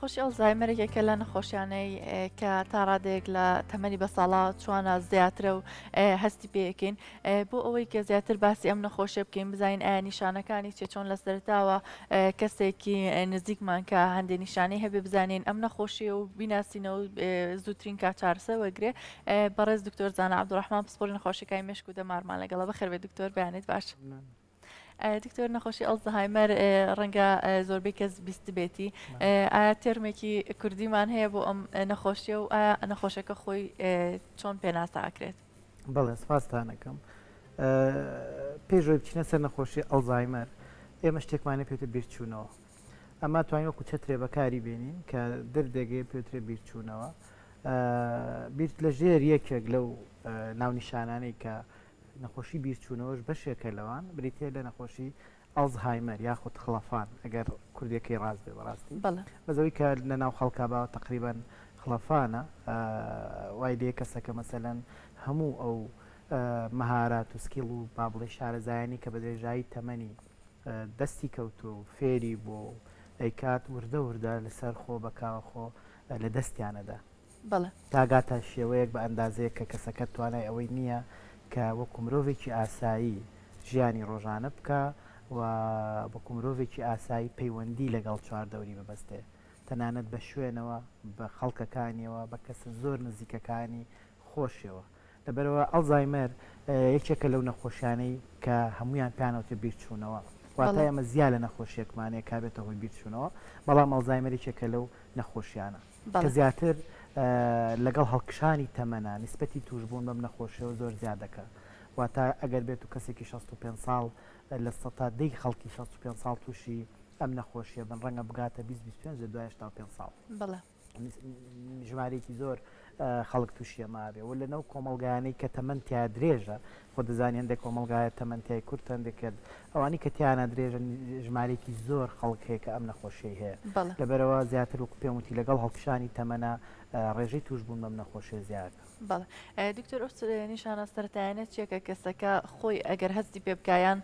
نەخۆشی ئەڵزایمەر یەکێکە لە نەخۆشیانەی کە تا ڕادەیەک لە تەمەنی بەساڵا چوانە زیاترە و هەستی پێەکەین بۆ ئەوەی کە زیاتر باسی ئەم نەخۆشیە بکەین بزانین ئایا نیشانەکانی چیە چۆن لە سەرەتاوە کەسێکی نزیکمان کە هەندێ نیشانەی هەبێ بزانین ئەم نەخۆشیە و بیناسینەوە زووترین کات چارەسەر وەرگرێ بەڕێز دکتۆر زانا عەبدولڕەحمان پسپۆری نەخۆشیەکانی مێشک و دەمارمان لەگەڵە بەخێربێی دکتۆر بەیانیت باش. دکتۆر نەخۆشی ئەڵزەهایمەر ڕەنگە زۆربەی کەس بیستبێتی ئایا تێرمێکی کوردیمان هەیە بۆ ئەم نەخۆشیە و ئایا نەخۆشەکە خۆی چۆن پێناسە ئەکرێت؟ بەڵێ سپاستانەکەم پێش ئەوەی بچینە سەر نەخۆشی ئەڵزایمەر ئێمە شتێکمانە پێتە بیرچوونەوە ئەمە توانین وەکو چەترێ بەکاری بێنین کە دردێگەیە پێوترێ بیرچوونەوە بیرت لە ژێر یەکێک لەو ناونیشانانەی کە نەخۆشی بیرچوونەوەش بەشێکە لەوان بریتە لە نەخۆشی ئەڵزهایمەر یاخود خڵەفان ئەگەر کوردیەکەی ڕاست بێ بەڕاستی بەس ئەوەی کە لە ناو خەڵکا باوە تەقریبەن خڵەفانە وای لێ کەسەکە مەسەلەن هەموو ئەو مەهارات و skill و با بڵێ شارەزایانی کە بە درێژایی تەمەنی دەستی کەوتووە و فێری بووە و ئەیکات وردە وردە لەسەر خۆ بەکاوەخۆ لە دەستیانەدا. بەڵێ. تا گاتە شێوەیەک بە ئەندازەیەک کە کەسەکە توانای ئەوەی نییە کە وەکو مرۆڤێکی ئاسایی ژیانی ڕۆژانە بکا و وەکو مرۆڤێکی ئاسایی پەیوەندی لەگەڵ چواردەوری ببەستێ تەنانەت بە شوێنەوە، بە خەڵکەکانیەوە، بە کەسە زۆر نزیکەکانی خۆشیەوە. لەبەرئەوە ئەڵزایمەر یەکێکە لەو نەخۆشیانەی کە هەموویان پێیان ئەوترێ بیرچوونەوە. واتای ئەمە زیا لە نەخۆشیەکمان هەیە کە بێتە هۆی بیرچوونەوە، بەڵام ئەڵزایمەر یەکێکە لەو نەخۆشیانە کە زیاتر لەگەڵ هەڵکشانی تەمەنا نیسبەتی تووشبوون بەم نەخۆشیەوە زۆر زیاد دەکا. واتە ئەگەر بێت و کەسێکی 65 ساڵ لە سەتا دەی خەڵکی 65 ساڵ تووشی ئەم نەخۆشیە بن ڕەنگە بگاتە 20 25 لە دوای 85 ساڵ. ژمارەیەکی زۆر خەڵک تووشی ئەمە ئەبێ و لەناو کۆمەڵگایانەی کە تەمەن تیا درێژە خۆ دەزانی هەندێک کۆمەڵگایە تەمەن تیای کورت هەندێک کە ئەوانی کە تیانە درێژە ژمارەیەکی زۆر خەڵک هەیە کە ئەم نەخۆشیەی هەیە لەبەرەوە زیاتر وەکو پێم وتی لەگەڵ هەڵکشانی تەمەنە ڕێژەی تووشبوون بەم نەخۆشیە زیادە. بەڵێ دکتۆر ئەو نیشانە سەرەتایانە چیە کە کەسەکە خۆی ئەگەر هەستی پێ بکا یان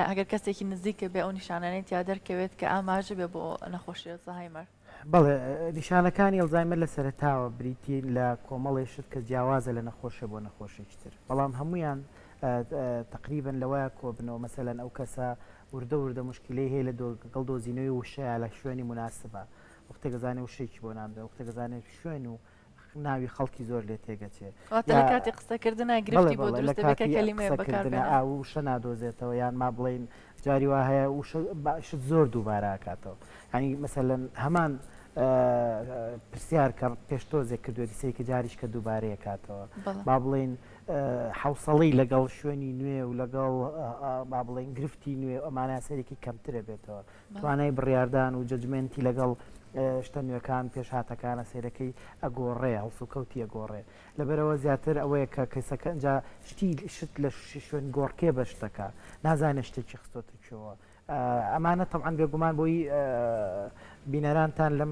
ئەگەر کەسێکی نزیکە بێ ئەو نیشانانەی تیا دەرکەوێت کە ئاماژە بێ بۆ نەخۆشی ئەلزەهایمەر؟ بەڵێ، نیشانەکانی ئەلزایمەر لە سەرەتاوە بریتین لە کۆمەڵێ شت کە جیاوازە لە نەخۆشێ بۆ نەخۆشێکی تر، بەڵام هەموویان تەقریبەن لەوەیا کۆبنەوە، مەسەلەن ئەو کەسە وردە وردە موشکیلەی هەیە لە گەڵ دۆزینەوەی وشەیا لە شوێنی موناسبا، وەختێک ئەزانێ وشەیەکی بۆ نامرێ، وەختێک ئەزانێ شوێن و ناوی خەڵکی زۆر لێ تێگەچێ. واتە لە کاتی قسەکردنا گرفتی بۆ دروست دەبێت کە کەلیمەیەک بەکار بێنێ. ئا وشە نادۆزێتەوە یان ما بڵێین جاری وا هەیە وشە شت زۆر دووبارە ئەکاتەوە. یانی مەسەلەن هەمان پرسیار کە پێش تۆزێک کردوێتی سەیرکە جاریش کە دووبارەی ئەکاتەوە. با بڵێین حەوسەڵەی لەگەڵ شوێنی نوێ و لەگەڵ با بڵێین گرفتی نوێ ئەمانە سەرێکی کەمتر ئەبێتەوە. توانای بڕیاردان و judgment ی لەگەڵ شتە نوێکان، پێشهاتەکانە سەیرەکەی ئەگۆڕێ، هەڵسوکەوتی ئەگۆڕێ. لەبەرئەوە زیاتر ئەوەیە کە کەسەکە ئینجا شتی شت لە شوێن گۆڕکێ بە شتەکە، نازانێ شتێکی خستۆتە کوێوە. ئەمانە تەبعەن بێگومان بۆی بینەرانتان لەم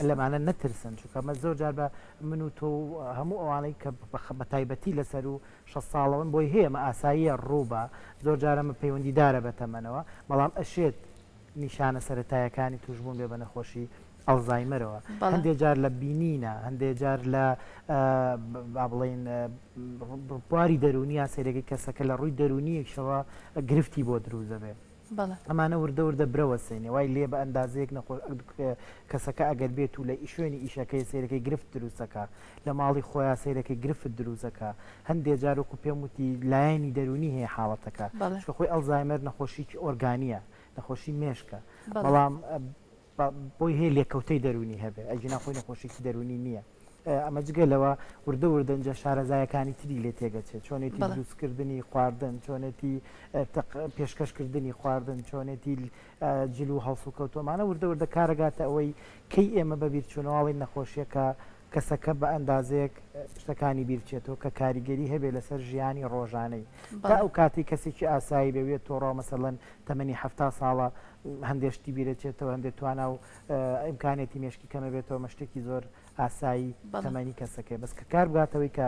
لەمانە نەترسن، چونکە ئەمە زۆر جار بە من و تۆ و هەموو ئەوانەی کە بە تایبەتی لەسەروو 60 ساڵەوەن بۆی هەیە ئەمە ئاساییە ڕووبا، زۆر جار ئەمە پەیوەندیدارە بە تەمەنەوە، بەڵام ئەشێت نیشانە سەرەتایەکانی تووشبوون بێ بە نەخۆشی ئەڵزایمەرەوە. هەندێ جار لە بینینە، هەندێ جار لە با بڵێین بواری دەروونیە سەیرەکەی کەسەکە لە ڕووی دەروونییشەوە گرفتی بۆ دروست دەبێ. ئەمانە وردە وردە برەوەسێنێ وای لێ بە ئەندازەیەک نەخۆش کەسەکە ئەگەر بێت و لە شوێنی ئیشەکەی سەیرەکەی گرفت دروستەکە لە ماڵی خۆیان سەیرەکەی گرفت دروستەکە هەندێ جار وەکو پێم وتی لایەنی دەروونی هەیە حاڵەتەکە چونکە خۆی ئەلزایمەر نەخۆشیکی ئۆرگانیە نەخۆشی مێشکە بەڵام بۆی هەیە لێکەوتەی دەروونی هەبێ ئەگینا خۆی نەخۆشیکی دەروونی نییە. ئەمە جگە لەوە وردە وردە ئینجا شارەزایەکانی تری لێ تێگەچێت چۆنێتی دروستکردنی خواردن چۆنێتی پێشکەشکردنی خواردن چۆنێتی جل و هەڵسوکەوتۆمانە وردە وردە کارەگاتە ئەوەی کەی ئێمە بە بیرچوونەواڵی نەخۆشیەکە کەسەکە بە ئەندازەیەک شتەکانی بیرچێتەوە کە کاریگەری هەبێ لەسەر ژیانی ڕۆژانەی تا ئەو کاتی کەسێکی ئاسایی بێ وێت تۆڕاو مەسەڵەن تەمەنی 70 ساڵە هەندێک شتی بیرەچێتەوە هەندێک توانا و ئیمکانێتی مێشکی کەمە بێتەوە مە شتێکی زۆر ئاسایی تەمەنی کەسەکەی بەس کە کار بگاتەوەی کە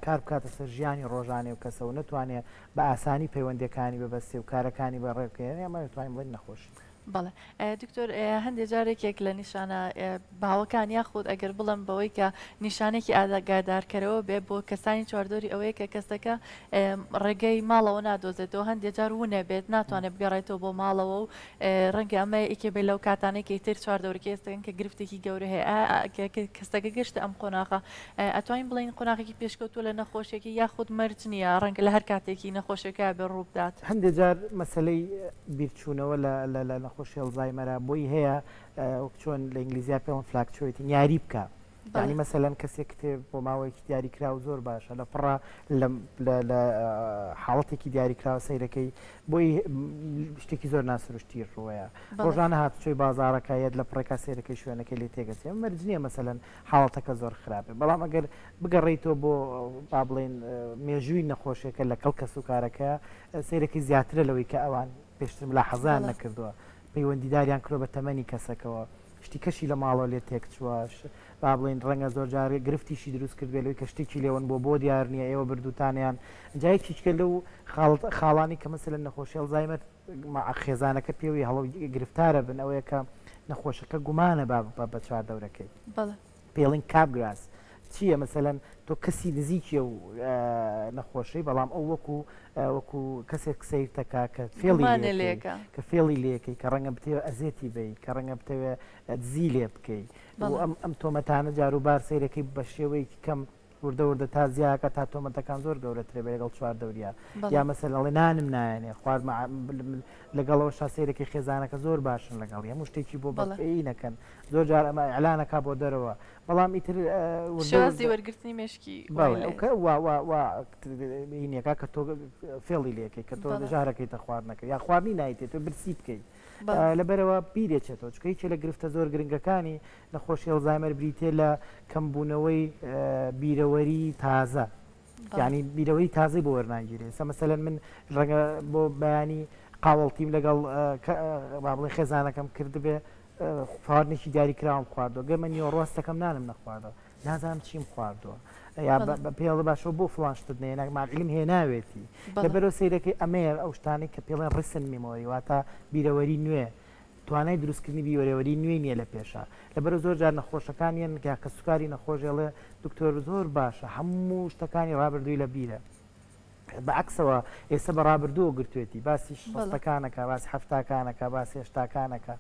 کار بکاتە سەر ژیانی ڕۆژانەی و کەسە و نەتوانێ بە ئاسانی پەیوەندیەکانی ببەستێ و کارەکانی بەڕێ بکەێ ئەمە دەتوانین بڵێین نەخۆشی. بەڵێ دکتۆر هەندێ جار یەکێک لە نیشانە باوەکان یاخود ئەگەر بڵێم بەوەی کە نیشانێکی ئاگادارکەرەوە بێ بۆ کەسانی چواردەوری ئەوەیە کە کەسەکە ڕێگەی ماڵەوە نادۆزێتەوە هەندێ جار ونەبێت ناتوانێت بگەڕێتەوە بۆ ماڵەوە و ڕەنگە ئەمە یەکێ بێت لەو کاتانەی کە ئیتر چواردەورەکەی هەستەکەن کە گرفتێکی گەورە هەیە کەسەکە گەشتە ئەم قۆناغە ئەتوانین بڵێین قۆناغێکی پێشکەوتووە لە نەخۆشیەکەی یاخود مەرج نییە ڕەنگە لە هەر کاتێکی نەخۆشیەکە بێ ڕووبدات؟ هەندێ جار مەسەلەی بیرچوونەوە لە لە لە نەخۆشی ئەلزایمەرا بۆی هەیە وەک چۆن لە ئینگلیزیا پێڵن fluctuating یاری بکا یانی مەسەلەن کەسێک کتێب بۆ ماوەیەکی دیاریکراو زۆر باشە لە پڕا لە لە حاڵەتێکی دیاریکراوە سەیرەکەی بۆی شتێکی زۆر ناسروشتی ڕووەیە ڕۆژانە هاتوچۆی بازاڕەکە یەت لە پڕێکا سەیرەکەی شوێنەکەی لێ تێگەچێ مەرج نییە مەسەلەن حاڵەتەکە زۆر خراپ بێ بەڵام ئەگەر بگەڕێیتەوە بۆ با بڵێین مێژووی نەخۆشیەکە لەگەڵ کەسوکارەکە سەیرەکەی زیاترە لەوەی کە ئەوان پێشتر ملاحەزەیان نەکردووە پەیوەندیداریان کردووە بە تەمەنی کەسەکەوە شتی کەشی لە ماڵەوە لێ تێکچووە با بڵێین ڕەنگە زۆر جار گرفتیشی دروست کردبێ لەوەی کە شتێکی لێ ون بووە بۆ دیار نییە ئێوە بردووتانیان جا یەکێکە لەو خاڵانی کە مەسەلەن نەخۆشی ئەلزایمەر خێزانەکە پێوەی هەڵە گرفتارە بن ئەوەیە کە نەخۆشەکە گومانە با بە چواردەورەکەی پێڵین Capgras چییە مەسەلەن تۆ کەسی نزیکیە و نەخۆشەی بەڵام ئەو وەکو وەکو کەسێک سەیرتەکە کە فێڵی لێکە کە فێڵی لێکەی کە ڕەنگە بتەوێ ئەزێتی بی کە ڕەنگە بتەوێ دزی لێ بکەی ئەم ئەم تۆمەتانە جاروبار سەیرەکەی بە شێوەیەکی کەم وردە وردە تا زیاکە تا تۆمەتەکان زۆر گەورەترە بێ لەگەڵ چواردەوریا یا مەسەلەن ئەڵێ نانم نایەنێ خوارد لەگەڵەوە شا سەیرەکەی خێزانەکە زۆر باشن لەگەڵی هەموو شتێکی بۆ بەپێی نەکەن زۆر جار ئەمە ئیعلانەکە بۆ دەرەوە بەڵام ئیتر شێوازی وەرگرتنی مێشکی ینەکە کە تۆ فێڵی لەکەی کە تۆ ژارەکەیتە خواردنەکە یا خواردنی نایتێت تۆ برسی بکەیت لەبەرئەوە بیرێچێتەوە، چونکە یەکێ لە گرفتە زۆر گرنگەکانی نەخۆشی ئەلزایمەر بریتیە لە کەمبوونەوەی بیرەوەری تازە، یانی بیرەوەری تازەی بۆ وەرناگیرێ. ئێستا مەسەلەن من ڕەنگە بۆ بەیانی قاوەڵتیم لەگەڵ با بڵێن خێزانەکەم کردبێ، خواردنێکی دیاریکراوم خواردووە، گەمە نیوەڕۆ هەستەکەم نانم نەخواردووە، نازانم چیم خواردووە یا پێڵ باشە بۆ فڵان شتت نەهێنا ماعلم هێناوێتی لەبەرەوە سەیرەکەی ئەمەیە ئەو شتانەی کە پێڵێن recent memory واتە بیرەوەری نوێ توانای دروستکردنی بیرەوەری نوێی نییە لە پێشە لەبەرە زۆر جار نەخۆشەکان یەن یا کەسوکاری نەخۆشێڵێ دکتۆر زۆر باشە هەموو شتەکانی ڕابردووی لە بیرە بە عەکسەوە ئێستا بە ڕابردووە گرتوێتی باسی شەستەکانەکە باسی حەفتاکانەکە باسی هەشتاکانەکە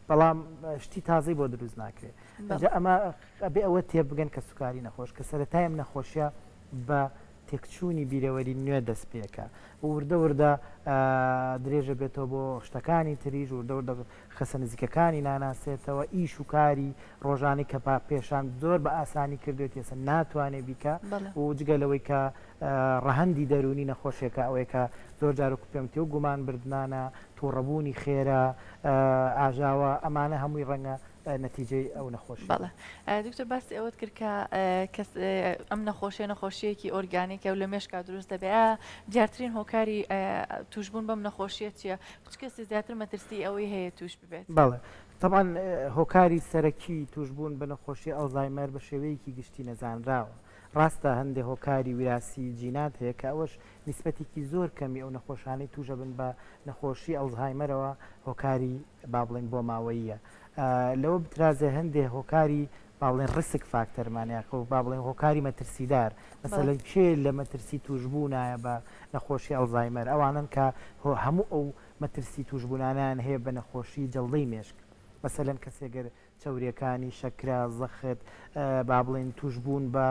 بەڵام شتی تازەی بۆ دروست ناکرێت جا ئەمە ئەبێ ئەوە تێبگەن کە سوکاری نەخۆش کە سەرەتای ئەم نەخۆشیە بە تێکچوونی بیرەوەری نوێ دەست پێکە و وردە وردە درێژە بێتەوە بۆ شتەکانی تریش وردە وردە خەسە نزیکەکانی ناناسێتەوە ئیش و کاری ڕۆژانەی کە پا پێشان زۆر بە ئاسانی کردوێتی ئێستا ناتوانێ بیکا و جگە لەوەی کە ڕەهەندی دەروونی نەخۆشیەکە ئەوەیە کە زۆر جار وەکو پێم وتی و گومان بردنانە توڕەبوونی خێرا ئاژاوە ئەمانە هەمووی ڕەنگە نەتیجەی ئەو نەخۆشیە بەڵێ دکتۆر باسی ئەوەت کرد کە کەس ئەم نەخۆشیە نەخۆشیەکی ئۆرگانیکە و لە مێشکا دروست دەبێ ئایا دیارترین هۆکاری توشبوون بەم نەخۆشیە چییە؟ چ کەسێ زیاتر مەترسی ئەوەی هەیە توش ببێت؟ بەڵێ تەبعەن هۆکاری سەرەکی توشبوون بە نەخۆشی ئەلزایمەر بە شێوەیەکی گشتی نەزانراوە. ڕاستە هەندێ هۆکاری ویراسی جینات هەیە کە ئەوەش نیسبەتێکی زۆر کەمی ئەو نەخۆشانەی توشەبن بە نەخۆشی ئەلزهایمەرەوە هۆکاری با بڵێین بۆماوەییە. لەوە بترازێ هەندێ هۆکاری با بڵێین risk factor مان یاخۆ با بڵێین هۆکاری مەترسیدار مەسەلەن کێ لە مەترسی توشبوونایە بە نەخۆشی ئەلزایمەر ئەوانەن کە هەموو ئەو مەترسی توشبوونانەیان هەیە بە نەخۆشی جەڵدەی مێشک مەسەلەن کەسێک گەر چەوریەکانی، شەکرە، زەخت، با بڵێین توشبوون بە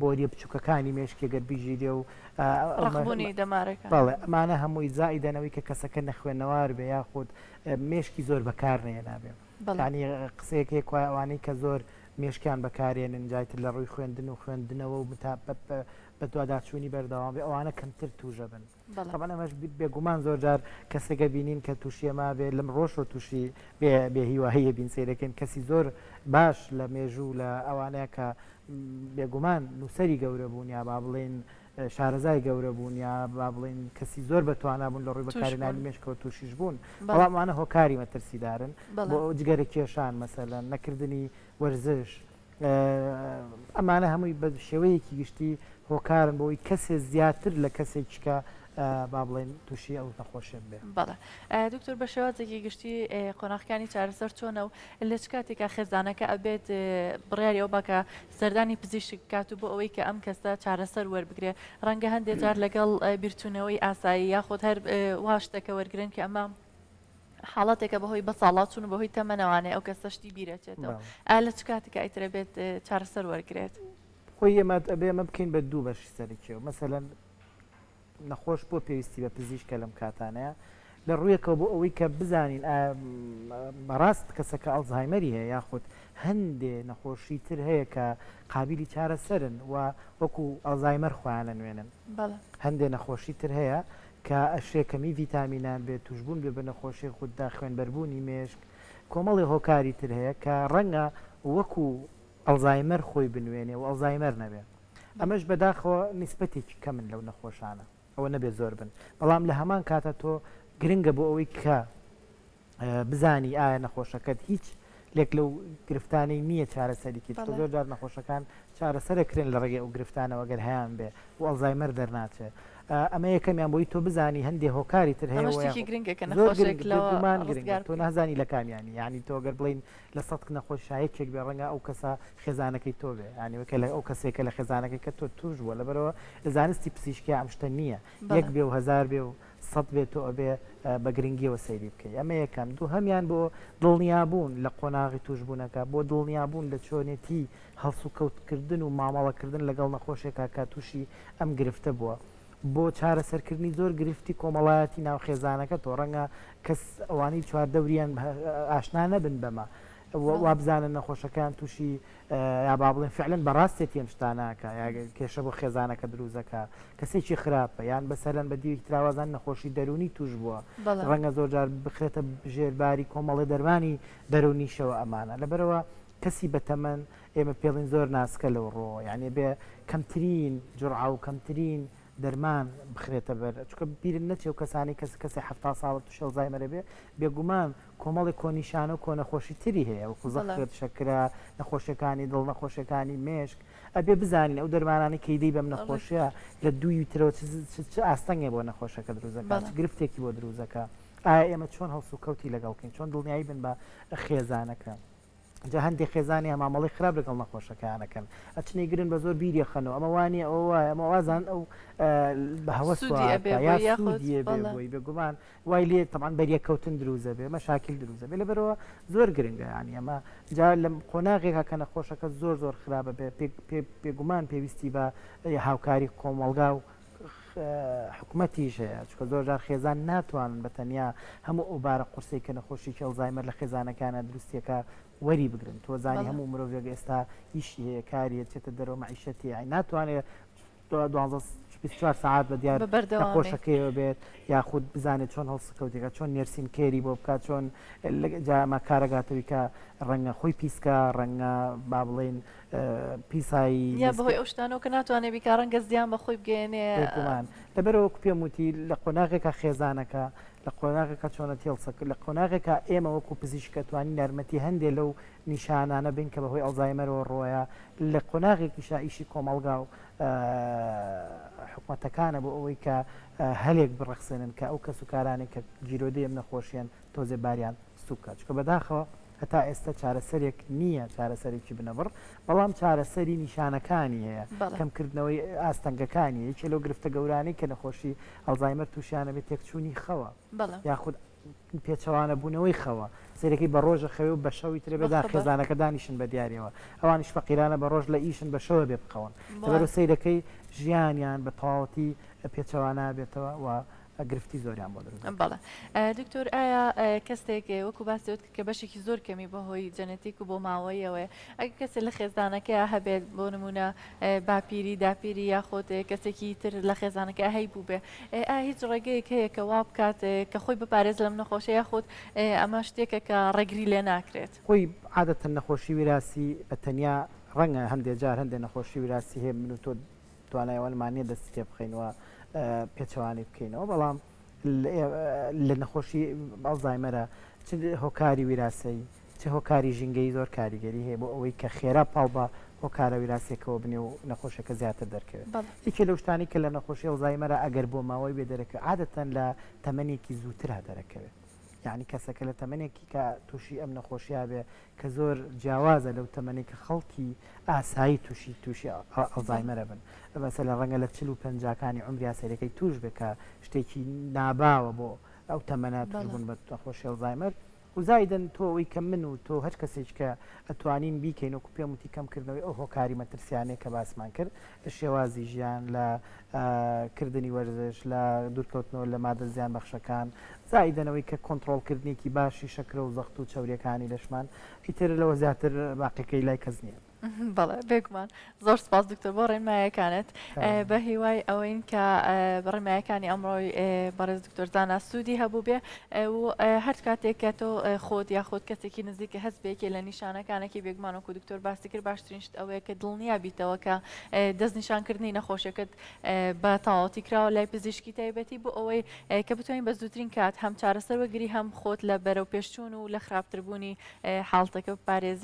بۆریە بچووکەکانی مێشکی گەر بگیرێ و ڕەقبوونی دەمارەکان. بەڵێ ئەمانە هەمووی زائیدەن ئەوەی کە کەسەکە نەخوێنەوار بێ یاخود مێشکی زۆر بەکار نەهێنابێ یانی قسەیەک هەیە کوایە ئەوانەی کە زۆر مێشکیان بەکارێنن جایتر لە ڕووی خوێندن و خوێندنەوە و بەدواداچوونی بەردەوام بێ ئەوانە کەمتر تووشەبن. تەبعەن ئەمەش بێگومان زۆر جار کەسێک ئەبینین کە تووشی ئەمە بێ لەم ڕۆژەوە تووشی بێ بێهیوایی ئەبین سەیرەکەین کەسی زۆر باش لە مێژوو لە ئەوانەیە کە بێگومان نووسەری گەورە بوون یا با بڵێین شارەزای گەورە بوون یا با بڵێین کەسی زۆر بەتوانا بوون لە ڕووی بەکارهێنانی مێشکەوە تووشیش بوون بەڵام ئەوانە هۆکاری مەترسیدارن بۆ جگەرە کێشان مەسەلەن نەکردنی وەرزش ئەمانە هەمووی بە شێوەیەکی گشتی هۆکارن بۆ ئەوەی کەسێ زیاتر لە کەسێکی کە. با بڵێین تووشی ئەو نەخۆشیە ببێ. بەڵێ دکتۆر بە شێوازێکی گشتی قۆناغەکانی چارەسەر چۆنە و لە چ کاتێکا خێزانەکە ئەبێت بڕیاری ئەو با کە سەردانی پزیشک بکات و بۆ ئەوەی کە ئەم کەسە چارەسەر وەربگرێ ڕەنگە هەندێک جار لەگەڵ بیرچوونەوەی ئاسایی یاخود هەر وا شتەکە وەرگرن کە ئەمە حاڵەتێکە بەهۆی بەساڵاچوون و بەهۆی تەمەنەوانێ ئەو کەسە شتی بیرەچێتەوە ئا لە چ کاتێکا ئیتر ئەبێت چارەسەر وەرگرێت؟ خۆی ئێمە ئەبێ ئەمە بکەین بە دوو بەشی سەرەکیەوە مەسەلەن نەخۆش بۆ پێویستی بە پزیشکە لەم کاتانەیە لە ڕوویەکەوە بۆ ئەوەی کە بزانین ئایا بەڕاست کەسەکە ئەڵزهایمەری هەیە یاخود هەندێ نەخۆشی تر هەیە کە قابیلی چارەسەرن و وەکو ئەڵزایمەر خۆیان ئەنوێنن. هەندێ نەخۆشی تر هەیە کە ئەشێ کەمی ڤیتامینان بێت، توشبوون بێ بە نەخۆشی غوددە، خوێنبەربوونی مێشک، کۆمەڵێ هۆکاری تر هەیە کە ڕەنگە وەکو ئەڵزایمەر خۆی بنوێنێ و ئەڵزایمەر نەبێ. ئەمەش بەداخەوە نیسبەتێکی کەمن لەو نەخۆشانە، ئەوە نەبێ زۆر بن، بەڵام لە هەمان کاتا تۆ گرنگە بۆ ئەوەی کە بزانی ئایا نەخۆشەکەت هیچ لێک لەو گرفتانەی نییە چارەسەری کەیت چونکە زۆر جار نەخۆشەکان چارەسەرە کرێن لە ڕێگەی ئەو گرفتانەوە گەر هەیان بێ و ئەلزایمەر دەرناچێ ئەمە یەکەمیان بۆی تۆ بزانی هەندێ هۆکاری تر هەیە شتێکی گرنگە کە نەخۆشێک لەوە بێگومان گرنگە تۆ نازانی لە کامیانی یعنی تۆ گەر بڵین لە سەد نەخۆش یەکێک بێ ڕەنگە ئەو کەسە خێزانەکەی تۆ بێ یعنی وەکە لە ئەو کەسێکە لە خێزانەکەی کە تۆ توش بووە لەبەرەوە لە زانستی پزیشکی ئەم شتە نییە یەک بێ و هەزار بێ و سەت بێت تۆ ئەبێ بە گرنگیەوە سەیری بکەی ئەمە یەکەم دووهەمیان بۆ دڵنیابوون لە قۆناغی توشبوونەکە بۆ دڵنیابوون لە چۆنێتی هەڵسوکەوتکردن و مامەڵەکردن لەگەڵ نەخۆشێکا کە تووشی ئەم گرفتە بووە بۆ چارەسەرکردنی زۆر گرفتی کۆمەڵایەتی ناو خێزانەکە تۆ ڕەنگە کەس ئەوانەی چواردەوریان ئاشنا نەبن بەمە وابزانن نەخۆشەکەیان تووشی یا با بڵێن فعلەن بەڕاستێتی ئەم شتانە ئەکا یا کێشە بۆ خێزانەکە دروست ئەکا کەسێکی خراپە یان بەسەلەن بە دیوێکی تراوازان نەخۆشی دەروونی توش بووە ڕەنگە زۆر جار بخرێتە ژێر باری کۆمەڵی دەرمانی دەروونیشەوە ئەمانە لەبەرەوە کەسی بەتەمەن ئێمە پێڵین زۆر ناسکە لەو ڕۆوە یعنی بێ کەمترین جوڕعە و کەمترین دەرمان بخرێتە بەر چونکە بیرت نەچێ و کەسانی کەس کەسێ 70 ساڵە تووشی ئەلزایمەرە بێ بێگومان کۆمەڵێک کۆنیشانە و کۆنەخۆشی تری هەیە وەکو زەخت، شەکرە، نەخۆشیەکانی دڵ، نەخۆشیەکانی مێشک، ئەبێ بزانین ئەو دەرمانانەی کە ئیدەی بەم نەخۆشیە لە دووی ترەوە چ ئاستەنگێ بۆ نەخۆشەکە دروست دەکات، چ گرفتێکی بۆ دروست دەکات، ئایا ئێمە چۆن هەڵسوکەوتی لەگەڵ بکەین، چۆن دڵنیایی بن بە خێزانەکە. جا هەندێک خێزانی هەیە مامەڵەی خراپ لەگەڵ نەخۆشەکەیان ئەکەن ئەچن ئەیگرن بە زۆر بیری ئەخەنەوە ئەمە وانیە ئەوە وایە ئەمە وازان ئەو بە هەوەس سوودی ئەبێ یا بۆی یاخود سوودی ئەبێ بەڵێ. بۆی بێگومان وای لێ تەبعەن بەریەککەوتن دروست ئەبێ مەشاکیل دروست ئەبێ لەبەرئەوە زۆر گرنگە یانی ئەمە جا لە قۆناغێکا کە نەخۆشەکە زۆر زۆر خراپ ئەبێ پێ پێ بێگومان پێویستی بە هاوکاری کۆمەڵگا و حکومەتیش هەیە چونکە زۆر جار خێزان ناتوانن بە تەنیا هەموو ئەو بارە قورسەی کە نەخۆشیی ئەلزایمەر لە خێزانەکانە دروستیەکە وەری بگرن تۆ زانی هەموو مرۆڤێک ئێستا ئیشی هەیە کاری هەیە چێتە دەرەوە مەعیشەتی هەیە ناتوانێت دوانزە 24 سەعات بە دیار نەخۆشەکەیەوە بێت یاخود بزانێت چۆن هەڵسکەوتێکە چۆن nursing care ی بۆ بکات چۆن جامە کارەگاتەوەی کە ڕەنگە خۆی پیسکە ڕەنگە با بڵێین پیسایی یا بەهۆی ئەو شتانەوە کە ناتوانێ بیکا ڕەنگە زیان بە خۆی بگەیەنێ. بێگومان لەبەرئەوە وەکو پێم وتی لە قۆناغێکا خێزانەکە لە قۆناغێکا چۆنەتی هەڵسەکە لە قۆناغێکا ئێمە وەکو پزیشک ئەتوانین یارمەتی هەندێ لەو نیشانانە بین کە بەهۆی ئەلزایمەرەوە ڕۆیە لە قۆناغێکیشا ئیشی کۆمەڵگا و حکومەتەکانە بۆ ئەوەی کە هەلێک بڕەخسێنن کە ئەو کەس و کارانەی کە گیرۆدەی ئەم نەخۆشیەن تۆزێ باریان سوک کا چونکە بەداخەوە هەتا ئێستا چارەسەرێک نییە چارەسەرێکی بنەبڕ بەڵام چارەسەری نیشانەکانی هەیە کەمکردنەوەی ئاستەنگەکانی یەکێ لەو گرفتە گەورانەی کە نەخۆشی ئەلزایمەر تووشیانە بێت تێکچوونی خەوە یاخود پێچەوانە بوونەوەی خەوە سەیرەکەی بە ڕۆژە خەوێ و بە شەوی ترە بێدا خێزانەکە دانیشن بە دیارەوە ئەوانیش فەقیرانە بە ڕۆژ لە ئیشن بە شەوە بێ بخەون لەبەرو سەیرەکەی ژیانیان بە تەواوەتی پێچەوانە بێتەوە و گرفتی زۆریان بۆ دروست دەکات. بەڵێ دکتۆر ئایا کەسێک وەکو باسی وت کە بەشێکی زۆر کەمی بەهۆی جەنەتیک و بۆ ماوەیەوەیە ئەگەر کەسێک لە خێزانەکەیا هەبێت بۆ نمونە باپیری داپیری یاخود کەسێکی تر لە خێزانەکە هەی بووبێ ئایا هیچ ڕێگەیەک هەیە کە وا بکات کە خۆی بپارێز لەم نەخۆشە یاخود ئەمە شتێکە کە ڕێگری لێ ناکرێت؟ خۆی عادەتەن نەخۆشی ویراسی بە تەنیا ڕەنگە هەندێ جار هەندێ نەخۆشی ویراسی هەیە من و تۆ توانای ئەوەمان نییە دەستی تێ بخەین و پێچەوانەی بکەینەوە، بەڵام لە نەخۆشی ئەلزایمەرە چ هۆکاری ویراسەی چ هۆکاری ژینگەیی زۆر کاریگەری هەیە بۆ ئەوەی کە خێرا پاڵ بە هۆکارە ویراسیەکەوە بنێ و نەخۆشیەکە زیاتر دەرکەوێت. یەکێ لەو شتانەی کە لە نەخۆشی ئەڵزایمەرا ئەگەر بۆ ماوەی بێ دەرەکەوێت عادەتەن لە تەمەنێکی زووترا دەرەکەوێت. یانی کەسەکە لە تەمەنێکی کە تووشی ئەم نەخۆشیە بێ کە زۆر جیاوازە لەو تەمەنەی کە خەڵکی ئاسایی تووشی تووشی ئەڵزایمەرە بن. مەسەلەن ڕەنگە لە 40 و پەنجاکانی عومریا سەیرەکەی تووش بێ کە شتێکی ناباوە بۆ ئەو تەمەنە تووشبوون بە نەخۆشی ئەڵزایمەر. و زائیدەن تۆ ئەوەی کە من و تۆ هەر کەسێک کە ئەتوانین بیکەین وەکو پێم وتی کەم کردنەوەی ئەو هۆکاری مەترسیانەیە کە باسمان کرد لە شێوازی ژیان لە کردنی وەرزش لە دوورکەوتنەوە لە مادە زیان بەخشەکان زائیدەن ئەوەی کە کۆنتڕۆڵ کردنێکی باشی شەکرە و زەخت و چەوریەکانی لەشمان ئیتر لەوە زیاتر باقیەکەی لای کەس نییە. بەڵێ بێگومان زۆر سپاس دکتۆر بۆ ڕێنمایەکانت بە هیوای ئەوەین کە ڕێنمایەکانی ئەمڕۆی بەڕێز دکتۆر زانا سوودی هەبوو بێ و هەر کاتێک کە تۆ خۆت یاخود کەسێکی نزیکە هەست بێکێ لە نیشانەکانێکی بێگومان وەکو دکتۆر باسی کرد باشترین شت ئەوەیە کە دڵنیا بیتەوە کە دەستنیشانکردنی نەخۆشیەکەت بە تەواوەتی کراوە لای پزیشکی تایبەتی بۆ ئەوەی کە بتوانین بە زووترین کات هەم چارەسەر وەگری هەم خۆت لە بەرەو پێشچوون و لە خراپتربوونی حاڵتەکە بپارێزی.